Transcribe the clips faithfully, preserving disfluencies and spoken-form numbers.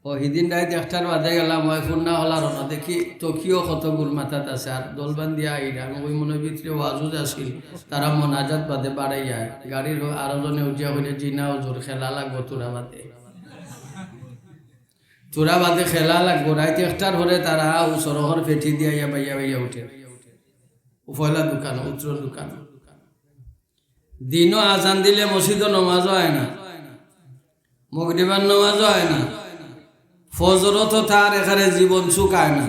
ও হিদিন রাইত একটার বাদে গেলাম, ওই ফুন্না হলার না দেখি তকিও কত গুল মাথাত আছে, আর দল বান্ধিয়া আইরা। আমি ওই মনে ভিতরে ওয়াজুজ আছিল, তারা মোনাজাত বাদে বাড়াইয়া গাড়ির আরো জনে উঠিয়া কইলে, "জি না হুজুর, খেলা লাগবো তোরা বাদে, তোরা বাদে খেলা লাগবো।" রাইত একটার পরে তারা ও সড়কর পেটি দিয়া ইয়া বাইয়া বাইয়া উঠে। ও পয়লা দোকান, উত্তর দোকান। দিনও আজান দিলে মসজিদও নমাজও হয় না, মগরিবার নমাজও হয় না, ফজরও তো তার এখানে জীবন চুকায় না।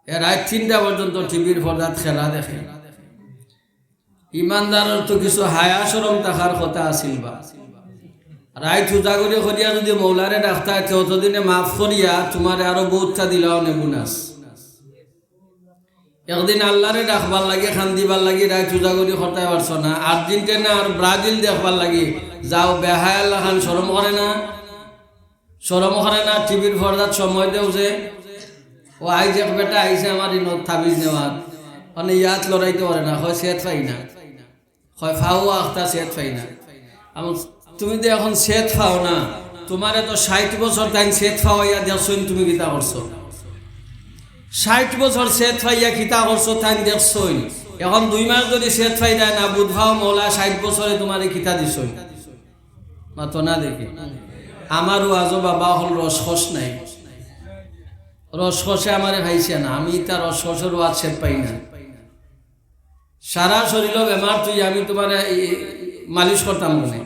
এ রাইত তিনটা পর্যন্ত টিভির পর্দাত খেলা দেখে। ইমানদারর তো কিছু হায়া শরম থাকার কথা আছিল বা। রাইত উজাগরি করিয়া যদি মৌলারে ডাকতা, তে অতদিনে মাফ করিয়া তোমারে আরো বহুতটা দিলাও নে বোনাস। একদিন আল্লাহরে ডাকবার লাগি, কান্দিবার লাগি, রাইত উজাগরি করতায় পারছো না, আর্জেন্টিনা আর ব্রাজিল দেখবার লাগি যাও, বেহায়ার লাখান শরম করে না? শরম করে না? টিভির পর্দাত সময় দেও যে। ও আইজ এক বেটা আইছে আমার ইনো তাবিজ নেওয়াত, মানে ইয়াত লড়াইতে পারে না, কয় সেত পাই না, কয় ফাও আখতা সেত পাই না। আমি, তুমি তো এখন সেত পাও না, তোমারে তো ষাইট বছর তাইন সেত পাওয়াইয়া দেখছইন, তুমি কিতা করছো? ষাইট বছর সেত পাইয়া কিতা করছো তাইন দেখছইন। এখন দুই মাস ধরি সেত পাইরায় না, বুঝ পাও মৌলা ষাইট বছরে তোমারে কিতা দিছইন। মাতো না দেখি। আমারও আজও বাবা হল রসকস নাই, রসকসে আমারে খাইছে না, আমি ইতা রসকসর ওয়াজ সেত পাই না। সারা শরীরও বেমার, তুই আমি তোমারে এই মালিশ করতাম মনে।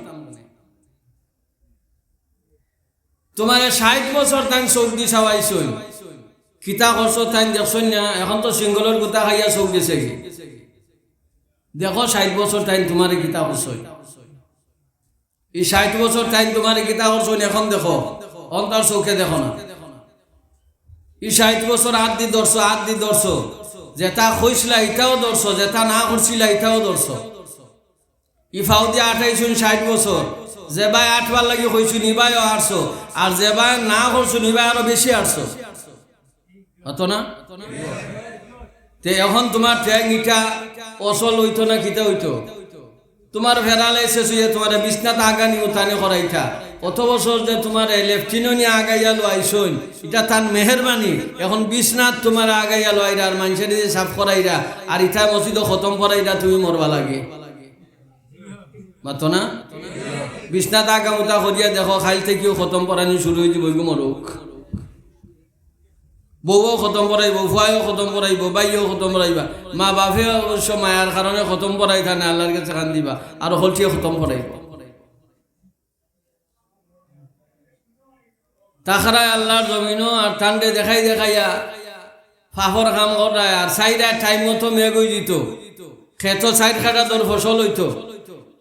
তোমারে ষাইট বছর তাইন চোখ দি চাওয়াইছইন, কিতা করছো তাইন দেখছইন না? এখন তো সিঙ্গলর গুতা খাইয়া চোখ গেছে কি? দেখো ষাইট বছর তাইন তোমারে কিতা করছইন। এই ষাইট বছর তাইন তোমারে কিতা করছইন, এখন দেখো, অন্তর চোখে দেখো না। এই ষাইট বছর আত দি ধরছো, আত দি ধরছো, যেটা কইছিলা ইটাও ধরছো, যেটা না করছিলা ইটাও ধরছো। ই ফাও দি আটাইছইন ষাইট বছর, যেবায় আটবার লাগি কইছইন ইবায়ও আটছো, আর যেবায় না করছইন ইবায় আরো বেশি আটছো। অতো না? তে এখন তোমার ঠ্যাং ইটা অচল অইতো না কিতা অইতো? তোমার প্যারালাইসিস অইয়া তোমারে বিছনাত আগানি উঠানি করাইতা। অত বছর যে তোমারে লেফটিনো নিয়া আগাইয়া লইছইন, ইটা তান মেহেরবানি। এখন বিছনাত তোমারে আগাইয়া লইরা আর মানষে নিজে সাফ করাইরা, আর ইটা মসজিদো খতম পড়াইরা, তুমি মরবা লাগে। মাতো না? বিছনাত আগামুতা করিয়া দেখো, কাইল থাকিও খতম পড়ানি শুরু অইযিবো, ইগু মরুক। বউও খতম পড়াইবো, ফুয়ায়ও খতম পড়াইবো, ভাইয়েও খতম পড়াইবা। মা বাপে অবশ্য মায়ার কারণে খতম পড়াইতা না, আল্লার গেছে কান্দিবা, আর হকলটিয়ে খতম পড়াইবো। তাকরায় আল্লার জমিনো আর তানরে দেখাই দেখাইয়া পাপর কাম করায়, আর চাইরা টাইম মতো মেঘ অইযিতো, খেতো চাইর কাটা দর ফসল অইতো,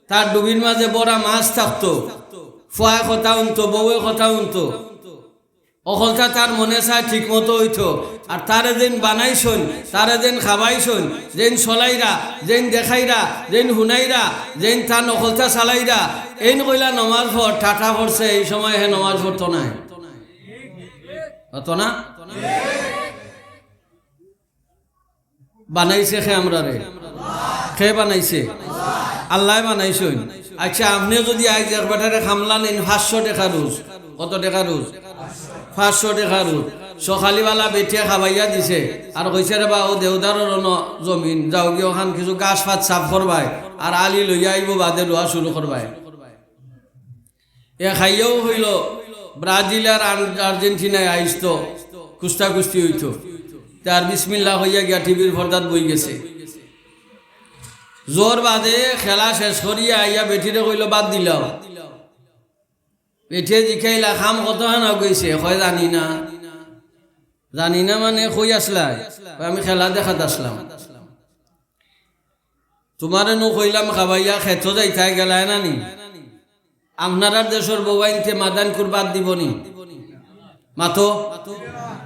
তার ডুবির মাঝে ভরা মাছ থাকতো, ফুয়ায় কথা হুনতো, বউয়ে কথা হুনতো, অকলতা তার মনে চায় ঠিক মতো অইতো। আর তারে যেইন বানাইছইন, তারে যেইন খাবাইছইন, যেইন চলাইরা, যেইন দেখাইরা, যেইন হুনাইরা, যেইন তান অকলতা চালাইরা, এইন কইলা নমাজ পড়, ঠাটা পড়ছে, এই সময় হে নমাজ পড়তো নায়। অতো না? বানাইছে কে আমরারে? কে বানাইছে? আল্লায় বানাইছইন। আচ্ছা, আপনে যুদি আইজ এক বেটারে কামলা নেইন পাঁচশো টেকা রোজ, কত টেকা রোজ? পাঁচশো টেকা রোজ। সকালিবালা বেটিয়ে খাবাইয়া দিছে, আর কইছে, "রে বা, অউ দেউদারর অনো জমিন, যাওগি অখান কিছু গাছ-ফাত সাফ করবায়, আর আলি লইয়া আইবো, বাদে রুয়া শুরু করবায়।" এ খাইয়াউ কইলো, ব্রাজিল আর আন-, আর্জেন্টিনায় আইজ তো কুস্তা-কুস্তি অইতো। তে আর বিসমিল্লাহ কইয়া গিয়া টিভির পর্দাত বইগেছে। জোহর বাদে খেলা শেষ করিয়া আইয়া বেটিরে কইলো, "বাদ দিলাও।" বেটিয়ে জিকাইলা, "কাম কতখান অগেছে?" কয়, "জানি না।" "জানি না মানে কই আছলায়?" কয়, "আমি খেলা দেখাত আছলাম।" তুমারে নু কইলাম খাবাইয়া খেতো যাইতায়, গেলায় না নি? আপনারার দেশর বউয়াইন্তে মাদান কুর বাদ দিবো নি? মাতো।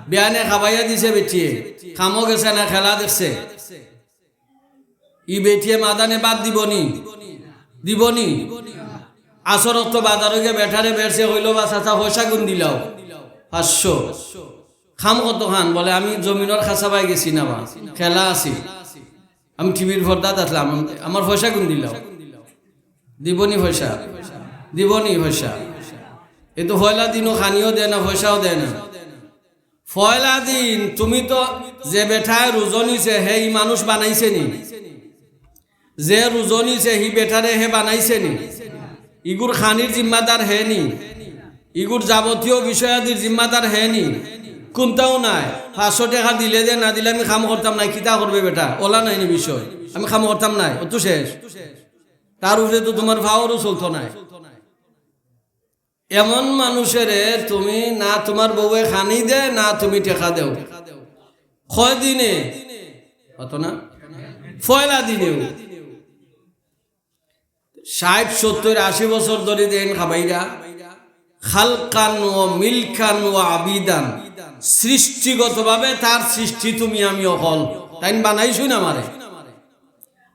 বিয়ানে খাবাইয়া দিছে বেটিয়ে, কামো গেছে না, খেলা দেখছে। ই বেটিয়ে মাদানে বাদ দিবো নি? দিবো নি? আসর অক্ত বাজারো গিয়া বেটারে বেরছে, কইলো, "বা চাচা, পয়সা গুন দিলাও।" "পাঁচশো।" "কাম কতখান?" বলে, "আমি জমিনর খাসাবায় গেছি না বা, খেলা আছিল।" আমি টিভির পর্দাত আছলাম, আমার পয়সা গুন দিলাও। দিবো নি পয়সা? দিবো নি পয়সা? এই তো পয়লা দিনও খানিও দেয় না, পয়সাও দেয় না। পয়লা দিন তুমি তো, যে বেটায় রুজো নিছে, হে ই মানুষ বানাইছে নি? যে রুজো নিছে, হি বেটারে হে বানাইছে নি? ইগুর খানির জিম্মাদার হে নি? ইগুর যাবতীয় বিষয়াদির জিম্মাদার হে নি? কুন্তাও নাই। পাঁচশো টেকা দিলে দে, না দিলে আমি কাম করতাম নায়। কিতা করবে বেটা? অলা নায় নি বিষয়, আমি কাম করতাম নায়, অতো শেষ। তার উপরে তো তুমার পাওয়ারও চলতো নায়। এমন মানুষেরে তুমি না তুমার বউয়ে খানি দে, না তুমি টেকা দেও। কয় দিনে? অত না? পয়লা দিনেও। ষাইট, সত্তইর, আশি বছর ধরি দেইন খাবাইরা। খালকান ওয়া মিলকান ওয়া আবিদান, সৃষ্টিগতভাবে তার সৃষ্টি তুমি আমি অকল। তাইন বানাইছইন আমারে,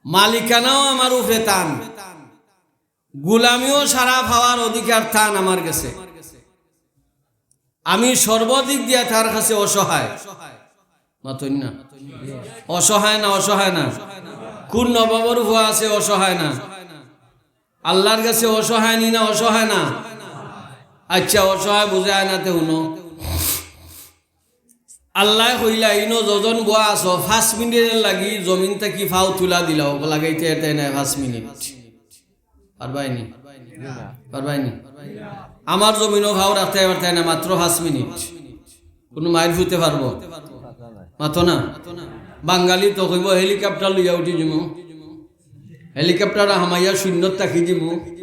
মালিকানাও আমার উপরে তান, গুলামিও সারা পাওয়ার অধিকার তান আমার গেছে। আমি সর্বদিক দিয়া তার কাছে অসহায়। মাতইন না। অসহায় না, অসহায় না? কুন নবাবর ফুয়া আছে অসহায় না? আল্লার গেছে অসহায় নি না, অসহায় না? আইচ্ছা, অসহায় বুঝায় না তে হুনো। আল্লায় কইলা, "ইনো যতজন বওয়া আছো, পাঁচ মিনিটর লাগি জমিন থাকি পাও তুলা দিলাও, লাগাইতে এতে নাই পাঁচ মিনিট।" পারবায়নি? পারবায়নি? আমার জমিনো পাও রাখতে পারতায় না, মাত্র পাঁচ মিনিট। কুনু মাইর ফুতে পারবো? মাতো না। বাঙালি তো কইবো, "হেলিকপ্টার লইয়া উঠি যিমু, হেলিকপ্টার হামাইয়া শূন্যত থাকি যিমু।"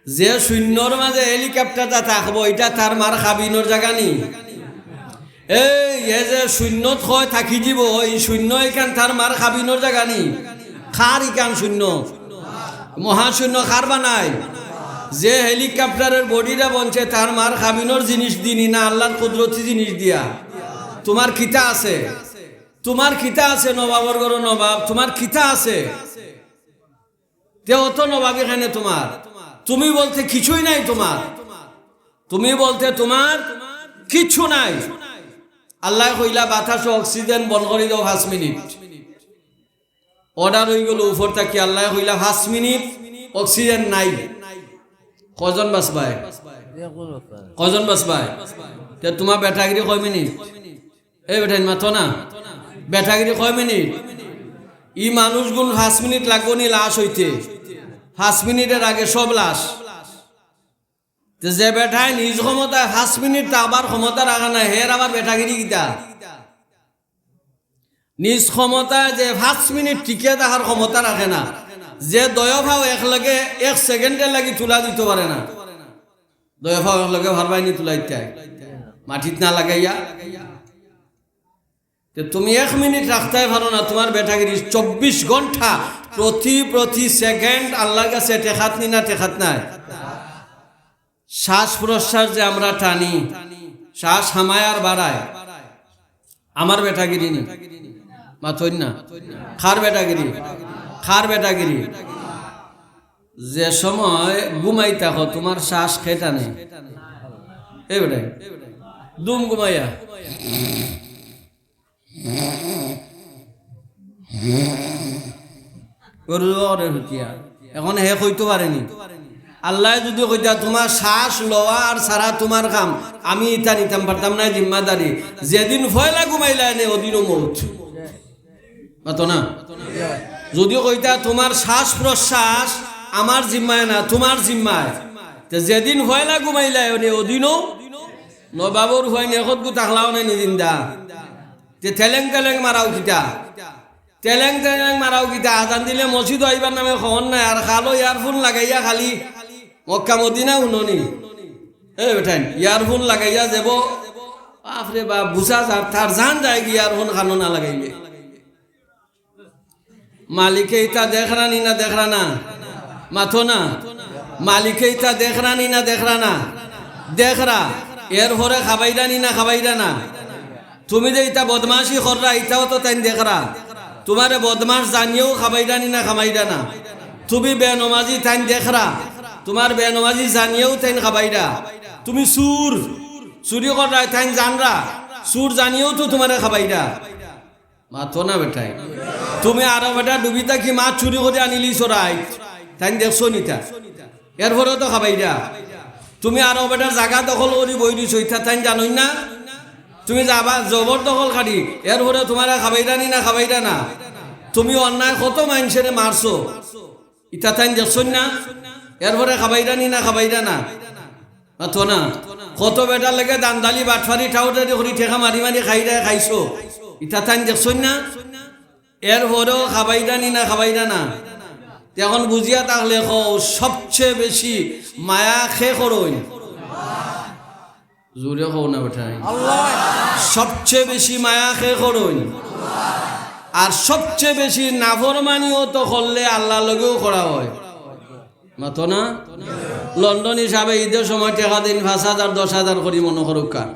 যে শূন্যর মাঝে হেলিকপ্টারটা থাকবো, ইটা তার মার খাবিনর জাগা নি? এই, এ যে শূন্যত কয় থাকি যিবো, ই শূন্য ইখান তার মার খাবিনর জাগা নি? কার ইখান শূন্য? মহাশূন্য কার বানায়? যে হেলিকপ্টারর বডিটা বনছে, তার মার খাবিনর জিনিস দি নি না আল্লার কুদরতি জিনিস দিয়া? তুমার কিতা আছে? তুমার কিতা আছে? নবাবর ঘরো নবাব, তুমার কিতা আছে? তে অত নবাবি কেনে তুমার? তুমি বলতে কিছুই নাই তুমার, তুমি বলতে তুমার কিচ্ছু নাই। আল্লায় কইলা, "বাতাসো অক্সিজেন বন্ধ করি দেও পাঁচ মিনিট।" অর্ডার অইগেলো উপর থাকি, আল্লায় কইলা, "পাঁচ মিনিট অক্সিজেন নাই।" কয়জন বাচবায়? কয়জন বাচবায়? তে তুমার বেটাগিরি কয় মিনিট? এই বেটাইন মাতো না। বেটাগিরি কয় মিনিট? ই মানুষগুন পাঁচ মিনিট লাগবো নি লাশ অইতে? পাঁচ মিনিটর আগে সব লাশ। তে যে বেটায় নিজ ক্ষমতায় পাঁচ মিনিট থাকবার ক্ষমতা রাখে না, হের আবার বেটাগিরি কিতা? নিজ ক্ষমতায় যে পাঁচ মিনিট টিকে থাকার ক্ষমতা রাখে না, যে দয় পাও এক লগে এক সেকেন্ডর লাগি তুলা দিতো পারে না, দয় পাও এক লগে পারবায়নি তুলাইতায়, মাটিত না লাগাইয়া। তে তুমি এক মিনিট রাখতায় পারো না, তুমার বেটাগিরি চব্বিশ ঘন্টা, প্রতি, প্রতি সেকেন্ড আল্লার গেছে টেকাত নি না টেকাত নায়? শ্বাস প্রশ্বাস যে আমরা টানি, শ্বাস হামায় আর বাড়ায়, আমার বেটাগিরি নি? মাতইন না। কার বেটাগিরি? কার বেটাগিরি? যে সময় ঘুমাই থাকো, তুমার শ্বাস কে টানে? এই বেটায়, দুম ঘুমাইয়া। গরু অরে হুতিয়া। এখন হে কইতো পারে নি। আল্লায় যুদি কইতা, "তুমার শ্বাস লওয়া আর ছাড়া তুমার কাম, আমি ইতা নিতাম পারতাম না জিম্মাদারি।" যেদিন পয়লা ঘুমাইলায় নে, ওদিনও মউত। মাতো না? যুদি কইতা, "তুমার শ্বাস প্রশ্বাস আমার জিম্মায় না, তুমার জিম্মায়।" তে যেদিন পয়লা ঘুমাইলায় নে, ওদিনও নবাবর ফুয়াইন একত গু থাকলাও নে নি জিন্দা। তে তেলেং তেলেং মারাও কিতা? তেলেং তেলেং মারাও কিতা? আজান দিলে মসজিদো আইবার নামে খবর নাই, আর কানো ইয়ারফোন লাগাইয়া খালি মক্কা মদিনা হুনো নি। এ বেটাইন, ইয়ারফোন লাগাইয়া যাইবো, বাপরে বাপ, বুঝা যার তার জান যায়গি ইয়ারফোন কানো না লাগাইলে। মালিকে ইতা দেখরা নি না দেখরা না? মাতো না। মালিকে ইতা দেখরা নি না দেখরা না? দেখরা। এরপরে খাবাইরা নি না খাবাইরা না? তুমি যে ইতা বদমাশি কররা, ইতাও তো তাইন দেখরা। তুমারে বদমাশ জানিয়াও খাবাইরা নি না খাবাইরা না? তুমি বেনমাজি তাইন দেখরা। তুমার বেনমাজি জানিয়াও তাইন খাবাইরা। তুমি চুর, চুরি কররায় তাইন জানরা। চুর জানিয়াও তো তুমারে খাবাইরা। মাতো না বেটাইন। তুমি আরো বেটা ডুবি থাকি মাছ চুরি করি আনিলি চরাইত, তাইন দেখছো নি তা? এরপরেও তো খাবাইরা। তুমি আরো বেটার জাগা দখল করি বই দিছো, ইতা তাইন জানইন না? তুমি যাবা জবর দখলকারী, এরপরে তুমারে খাবাইরা নি না খাবাইরা না? তুমি অন্যায় কত মাইনষরে মারছো, ইতা তাইন দেখছইন না? এরপরে খাবাইরা নি না খাবাইরা না? মাতো না। কত বেটার লগে দান্দালি, বাটফারি, টাউটারি করি টেকা মারি মারি খাইরায় খাইছো, ইতা তাইন দেখছইন না? এরপরেও খাবাইরা নি না খাবাইরা না? তে এখন বুঝিয়া থাকলে কও, সবচেয়ে বেশি মায়া কে করইন? জোরে কও না বেটাইন। সবচেয়ে বেশি মায়া কে করইন? আর সবচেয়ে বেশি নাফরমানিও তো করলে আল্লার লগেও করা অয়। মাতো না? লন্ডনী সাবে ইদর সময় টেকা দেইন পাঁচ হাজার, দশ হাজার করি মনো করউক্কা।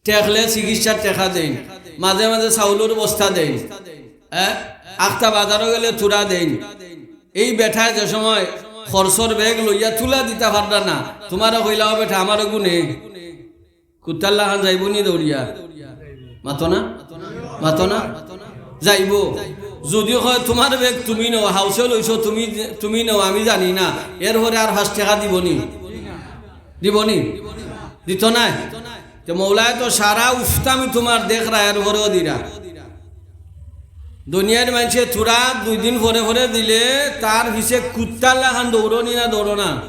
ঠেকলে চিকিৎসার টেকা দেইন, মাঝে মাঝে চাউলর বস্তা দেইন, হ্যাঁ, আখতা বাজারো গেলে থুড়া দেইন। এই বেটায় যে সময় খরচর ব্যাগ লইয়া তুলা দিতা পাররা না, তুমারে কইলা, "ও বেটা, আমারও গুনে।" কুত্তার লাখান যাইবো নি দৌড়িয়া? মাতো না, মাতো না, যাইবো। যদি কয়, "তুমার ব্যাগ তুমি নেও, হাউসে লইছো তুমি, তুমি নেও, আমি জানি না", এরপরে আর পাঁচ টেকা দিবো নি? দিবো নি? দিতো নায়? তে মৌলায় তো সারা উফতামি তুমার দেখরা, এরপরেও দিরা। দুনিয়ার মাইনষে থুড়া দুই দিন পরে পরে দিলে তার পিছে কুত্তার লাখান দৌড়ো নি না দৌড়ো না?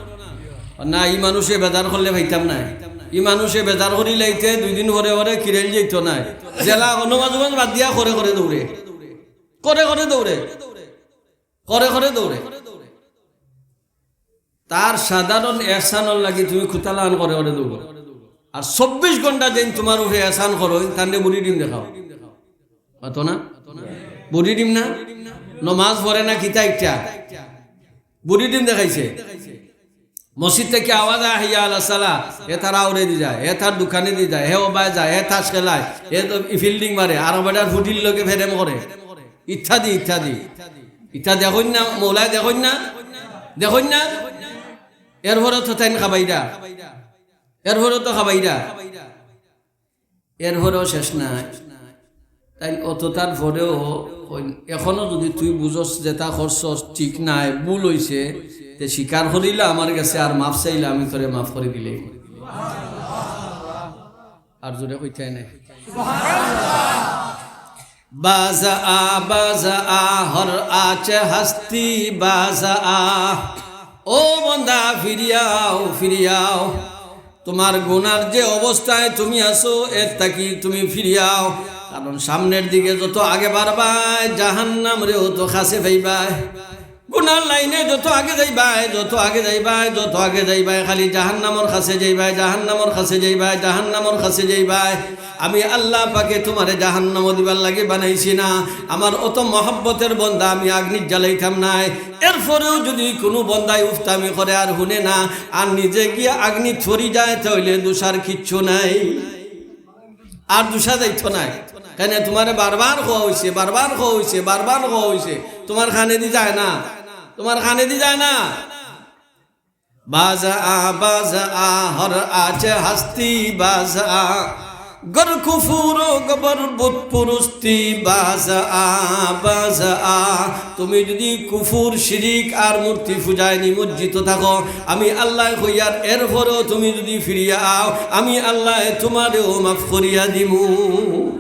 না, ই মানুষে বেজার করলে পাইতাম নায়। ই মানুষে বেজার করিলাইতে দুই দিন পরে পরে কিরাইল যাইতো নায়। যেলা নমাজ উমাজ বাদ দিয়া করে করে দৌড়ে, করে করে দৌড়ে, করে করে দৌড়ে। তার সাধারণ এহসানর লাগি তুমি কুত্তার লাখান করে করে দৌড়ো। আর চব্বিশ ঘন্টা যেইন তুমার উপরে এহসান করইন, তানরে বুড়ি ডিম দেখাও। মাতো না? বুড়ি ডিম না? নমাজ পড়ে না কিতা একটা? বুড়ি ডিম দেখাইছে। মসজিদ থাকি আওয়াজ আয়, "হাইয়া আলা সালা", হে তার আওরে দি যায়, হে তার দোকানে দি যায়, হে ওবায় যায়, হে তাস খেলায়, হে তো ফিল্ডিং মারে, আর বেটার ফুটির লগে ফেরেম করে, ইত্যাদি ইত্যাদি। ইতা দেখইন না, মৌলায় দেখইন না, দেখইন না? এরপরে তো তাইন খাবাইরা, এরপরে তো খাবাইরা। এরপরেও শেষ নাই। তাইন অততার পরেও কইন, "এখনো যদি তুই বুঝস যেটা করছস ঠিক নাই, ভুল অইছে, তে স্বীকার করিলা আমার গেছে আর মাফ চাইলা, আমি তোরে মাফ করি দিলে।" আর জোরে কইতায় নাই। বাজ আ, বাজ আ, হর আছে হাস্তি বাজ আ। ও বন্দা, ফিরিয়াও, ফিরিয়াও। তুমার গুনার যে অবস্থায় তুমি আছো, এর থাকি তুমি ফিরিয়াও। কারণ সামনের দিকে যত আগে বাড়বায়, জাহান্নামরেও তো কাছে পাইবায়। গুনার লাইনে যত আগে যাইবায়, যত আগে যাইবায়, যত আগে যাইবায়, খালি জাহান্নামর কাছে যাইবায়, জাহান্নামর কাছে যাইবায়, জাহান্নামর কাছে যাইবায়। আমি আল্লাহ পাকে তুমারে জাহান্নামো দিবার লাগি বানাইছি না। আমার অত মহব্বতের বন্দা, আমি আগ্নিত জ্বালাইতাম নায়। এরপরেও যদি কুনু বন্দায় উফতামি করে আর হুনে না, আর নিজে গিয়া আগ্নিত পড়ি যায়, তাইলে দুষ আর কিচ্ছু নাই, আর দুষা যাইতো নায়। কেনে তুমারে বারবার কওয়া অইছে, বারবার কওয়া অইছে, বারবার কওয়া অইছে, তুমার কানেদি যায় না, তুমার কানেদি যায় না। বাজ আ, বাজ আ, হর আছে হাস্তি বাজ আ। গর কুফুর ও গবর বুত পুরুস্তি বাজ আ, বাজ আ। তুমি যদি কুফুর, শিরিক আর মূর্তি পূজায় নিমজ্জিত থাকো, আমি আল্লায় কইয়ার, এরপরেও তুমি যদি ফিরিয়া আও, আমি আল্লায় তুমারেও মাফ করিয়া দিমু।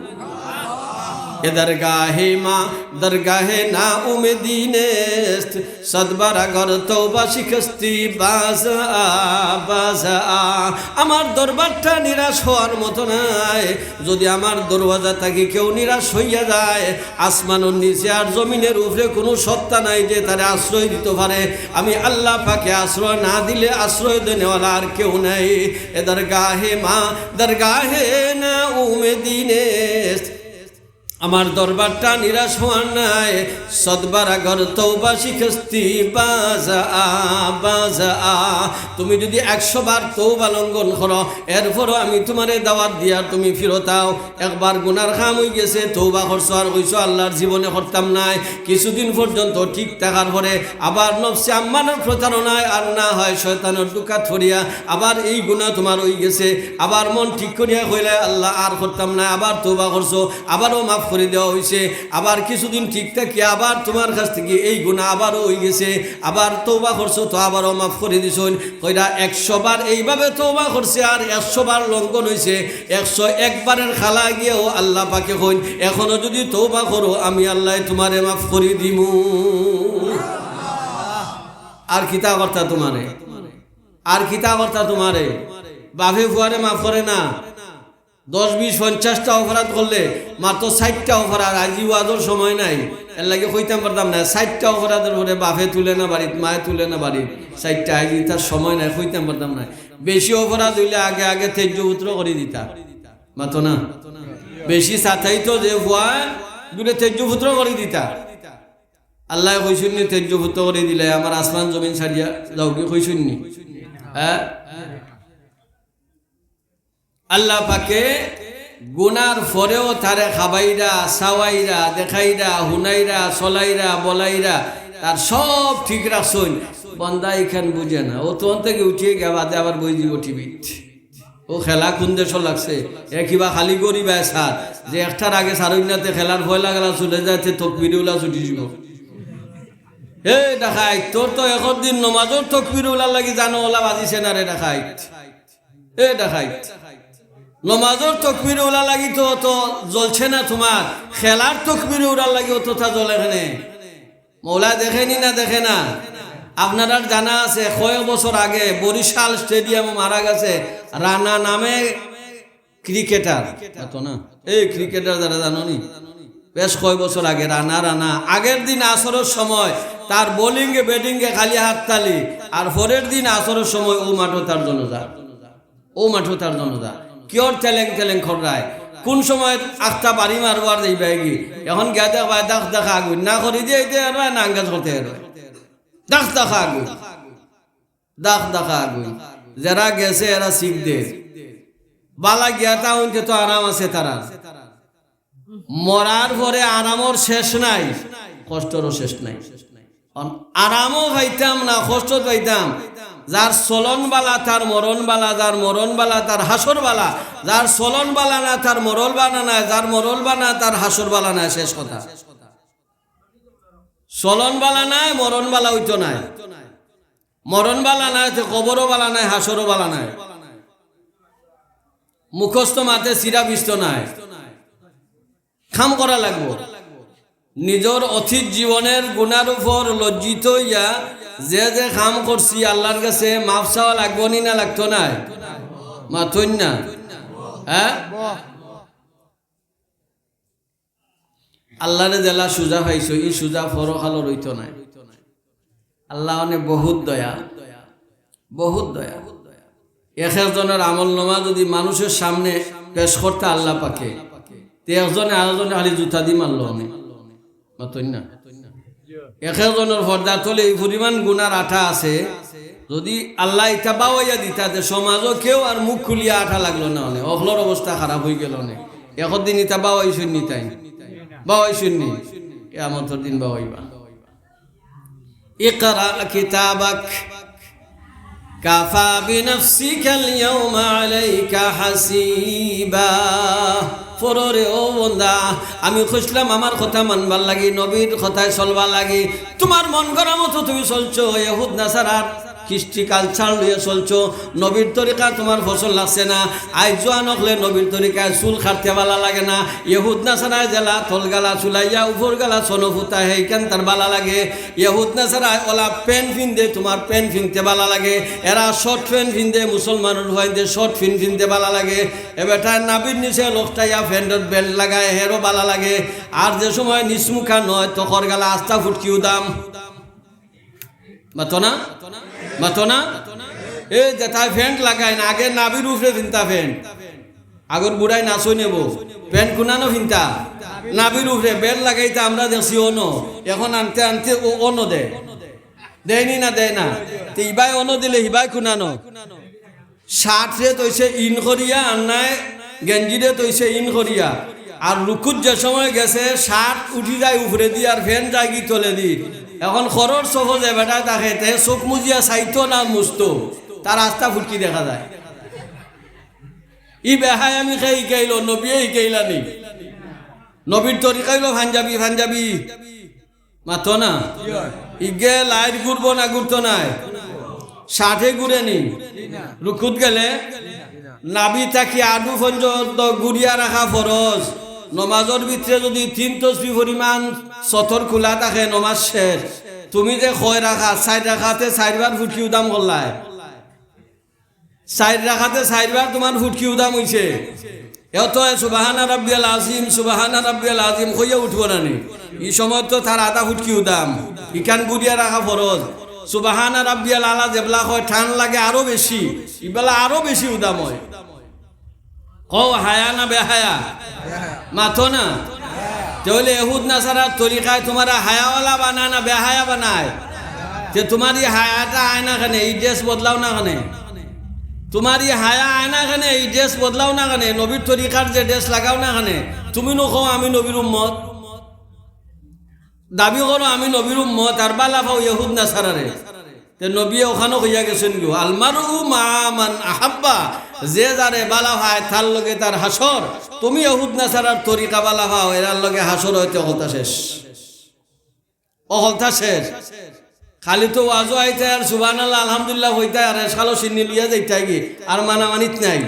এ দরগাহে মা, দরগাহে না উমেদি নেস্ত, সদবার আগর তওবা শিকস্তি বাজ আ, বাজ আ। আমার দরবারটা নিরাশ হওয়ার মতো নায়। যদি আমার দরওয়াজা থাকি কেউ নিরাশ হইয়া যায়, আসমানর নিচে আর জমিনর উপরে কুনু সত্তা নাই যে তারে আশ্রয় দিতো পারে। আমি আল্লাহ পাকে আশ্রয় না দিলে আশ্রয় দেনেওয়ালা আর কেউ নাই। এ দরগাহে মা, দরগাহে না উমেদি নেস্ত। আমার দরবারটা নিরাশ হওয়ার নায়, সদবার আগর তওবা শিকস্তি বাজ আ, বাজ আ। তুমি যদি একশো বার তওবা লঙ্ঘন করো, এরপরও আমি তুমারে দাওয়াত দিয়ার তুমি ফিরত আও। একবার গুনার কাম অইগেছে, তওবা করছো আর কইছো, "আল্লার জীবনে করতাম নায়।" কিছুদিন পর্যন্ত ঠিক থাকার পরে আবার নফসে আম্মারর প্রতারণায় আর না হয় শয়তানর ধুকাত পড়িয়া আবার এই গুনা তুমার অইগেছে। আবার মন ঠিক করিয়া কইলায়, "আল্লা, আর করতাম নায়", আবার তওবা করছো, আবারও মাফ করি দেওয়া অইছে। আবার কিছুদিন ঠিক থাকিয়া আবার তুমার কাছ থাকি এই গুনা আবারও অইগেছে, আবার তওবা করছো তো আবারও মাফ করি দিছইন। কইরা একশো বার এইভাবে তওবা করছে আর একশো বার লঙ্ঘন অইছে, একশো এক বারের খালা গিয়াও আল্লাহ পাকে কইন, "এখনো যুদি তওবা করো আমি আল্লায় তুমারে মাফ করি দিমু।" আর কিতা করতা তুমারে? আর কিতা করতা তুমারে? বাফে ফুয়ারে মাফ করে না। দশ, বিশ, পঞ্চাশটা অপরাধ করলে মাত্র ষাইটটা অপরাধ, আজি ওয়াজর সময় নাই, এরলাগি কইতাম পারতাম না। ষাইটটা অপরাধর পরে বাফে তুলে না বাড়িত, মায়ে তুলে না বাড়িত, ষাইটটা, আজি তার সময় নাই, কইতাম পারতাম না। বেশি অপরাধ অইলে আগে আগে তেজ্য পুত্র করি দিতা, মাতো না? বেশি সাতাইতো যে ফুয়া, দুরে তেজ্য পুত্র করি দিতা। আল্লায় কইছইন নি তেজ্য পুত্র করি দিলে আমার আসমান জমিন ছাড়িয়া যাওগি, কইছইন নি? হ্যাঁ? আল্লাহ পাকে গুনার পরেও তারে খাবাইরা, চাওয়াইরা, দেখাইরা, হুনাইরা, চলাইরা, বলাইরা, তার সব ঠিক রাখছইন। বন্দা ইখান বুঝে না, ও তখন থাকি উঠিয়া গিয়া বাদে আবার বই দিব টিভিত। ও খেলা কুন দেশো লাগছে? এ কিবা খালি করি বায় স্যার, যে একটার আগে সারইন্নাতে খেলার পয়লা খেলা চলে যাইতে তকবিরে উলা ছুটি দিব। এ ডাকাইত, তোর তো এখন দিন নমাজর তকবিরে উলার লাগি জানো ওলা বাজিছে না রে ডাকাইত। এ ডাকাইত, নমাজর তকবিরে উলা লাগি তো, তো জ্বলছে না তুমার, খেলার তকবিরে উলার লাগি অতটা জ্বলে কেনে। মৌলা দেখেনি না দেখে না? আপনারার জানা আছে, কয়েক বছর আগে বরিশাল স্টেডিয়ামো মারা গেছে রানা নামে ক্রিকেটার, এত না? এই ক্রিকেটার যারা জানো নি, বেশ কয় বছর আগে রানা, রানা আগের দিন আসরের সময় তার বোলিংয়ে ব্যাটিংয়ে খালি হাততালি, আর পরের দিন আসরের সময় ও মাঠো তার জনাজা, ও মাঠো তার জনাজা। কিয়র তেলেং তেলেং খররায়, কোন সময় আখতা বাড়ি মারবার যাইবায়গি। এখন গিয়া দেখবায় দাখ দাখ আগুইন, না করি দিয়ে এতে আর না আঙ্গাজ করতে আর দাখ দাখ আগুইন। দাখ দাখ আগুইন। যেরা গেছে এরা শিখ দে। বালা গিয়া তা অইতে তো আরাম আছে তারা। মরার পরে আরামর শেষ নাই, কষ্টরও শেষ নাই। কারণ আরামও পাইতাম না, কষ্ট পাইতাম। যার চলন বালা তার মরণ বালা, যার মরণ বালা তার হাসর বালা, যার চলন বালা না তার মরণ বালা নাই, যার মরণ বালা তার হাসর বালা নাই। শেষ কথা, চলন বালা নাই, মরণ বালা অইতো নাই। মরণ বালা নাই, তে কবরও বালা নাই, হাসরও বালা নাই, মুখস্থ মাতে সিরা বিস্ত নাই। কাম করা লাগবো। নিজর অতীত জীবনের গুনার উপর লজ্জিত অইয়া যে যে কাম করছি আল্লাহর কাছে মাফ চাওয়া লাগবো নি না লাগতো নায়? মাতইন না, হ্যাঁ? আল্লাহরে যেলা সুজা পাইছো, ই সুজা পরকালো রইতো নায়। আল্লাহ অনে বহুত দয়া, বহুত দয়া। এক একজনের আমল নামা যদি মানুষের সামনে পেশ করতা আল্লাহ পাকে, তে একজনে আরেকজনে খালি জুতা দি মারলো অনে। মাতইন না। এক একজনের পর্দা তলে এই পরিমাণ গুনার আঠা আছে, যদি আল্লাহ ইতা বাওয়াইয়া দিতা, তে সমাজও কেউ আর মুখ খুলিয়া আঠা লাগলো না অনে, অকলর অবস্থা খারাপ অইগেলো অনে। একদিন ইতা বাওয়াইছইন নি তাইন? বাওয়াইছইন নি? কিয়ামতর দিন বাওয়াইবা। اقرأ كتابك كفى بنفسك اليوم عليك حسيبا। পড়ো রে ও বন্দা, আমি কইছলাম আমার কথা মানবার লাগি, নবীর কথায় চলবার লাগি। তুমার মন গড়া মতো তুমি চলছো, ইহুদ নাসারার কৃষ্টি culture লইয়া চলছো, নবীর তরিকা তুমার পছন্দ লাগছে না। আইজ জোয়ান অকলে নবীর তরিকায় চুল কাটতে বালা লাগে না। ইহুদ নাসারায় যেলা তলগালা চুলাইয়া উপরগালা ছনো ফুতা, হেইখান তার বালা লাগে। ইহুদ নাসারায় ওলা প্যান্ট ফিন্দে, তুমার প্যান্ট ফিনতে বালা লাগে। এরা short প্যান্ট ফিন্দে, মুসলমানর ফুয়াইন্তে short প্যান্ট ফিনতে বালা লাগে। এ বেটায় নাভির নিচে লটকাইয়া প্যান্টর belt লাগায়, হেরও বালা লাগে। আর যে সময় নিচমুখা নয়, তখর গালা আস্তা ফুটকি উদাম। মাতো না? মাতো না? এ যেতায় প্যান্ট লাগাইন, আগে নাভির উপরে ফিনতা প্যান্ট। আগর বুড়াইন আছইন এবো, প্যান্ট কুনানো ফিনতা? নাভির উপরে। belt লাগাইতা আমরা দেখছি অনো, এখন আনতে আনতে ও অনো দেয়। দেয় নি না দেয় না? তে ইবায় অনো দিলে হিবায় কুনানো। শার্টরে থইছে ইন করিয়া, আর নায় গেঞ্জিরে থইছে ইন করিয়া। আর রুকুত যে সময় গেছে, শার্ট উঠি যায় উপরেদি আর প্যান্ট যায়গি তলেদি। এখন খরর সফো যে বেটায় থাকে, তে চোখ মুজিয়া চাইতো না মুজতো, তার আস্তা ফুটকি দেখা যায়। ই বেহায়ামি কে হিকাইলো, নবিয়ে হিকাইলা নি? নবীর তরিকা অইলো পাঞ্জাবি, পাঞ্জাবি। মাতো না? ইগে লাইট ঘুরবো না ঘুরতো নায়? শার্টে ঘুরে নি? রুকুত গেলে নাভি থাকি আডু পর্যন্ত ঘুরিয়া রাখা ফরজ। নমাজর ভিতরে যুদি তিন তসবি পরিমাণ সতর খুলা থাকে, নমাজ শেষ। তুমি যে কয় রাকাত, চাইর রাকাতে চাইরবার ফুটকি উদাম করলায়, চাইর রাকাতে চাইরবার তুমার ফুটকি উদাম অইছে। এত সুবহানা রাব্বিয়াল আজিম, সুবহানা রাব্বিয়াল আজিম কইয়া উঠবো না নি? ই সময় তো তার আধা ফুটকি উদাম, ইখান ঘুরিয়া রাখা ফরজ। সুবহানা রাব্বিয়াল আলা যেবলা কয়, টান লাগে আরো বেশি, ইবলা আরো বেশি উদাম অয়। কও, হায়া না বেহায়া? মাতো না। তে অইলে এহুদ নাসারার তরিকায় তুমারে হায়াওয়ালা বানায় না বেহায়া বানায়? তে তুমার ই হায়াটা আয় না কেনে, ই ড্রেস বদলাও না কেনে? তুমার ই হায়া আয় না কেনে, ই ড্রেস বদলাও না কেনে? নবীর তরিকার যে ড্রেস লাগাও না কেনে? তুমি নু কও আমি নবীর উম্মত, দাবি করো আমি নবীর উম্মত, আর বালা পাও এহুদ নাসারারে। তে নবীয়ে অখানো কইয়া গেছইন গো, "আল মারউ মাআ মান আহাব্বা", যে যারে বালা পায় তার লগে তার হাশর। তুমি এহুদ নাসারার তরিকা বালা পাও, এরার লগে হাশর অইতে অকলতা শেষ, অকলতা শেষ। খালি তো ওয়াজো আইতায় আর সুবহানাল্লাহ, আলহামদুলিল্লাহ কইতায় আর এশকালো শিন্নি লইয়া যাইতায়গি, আর মানামানিত নাই।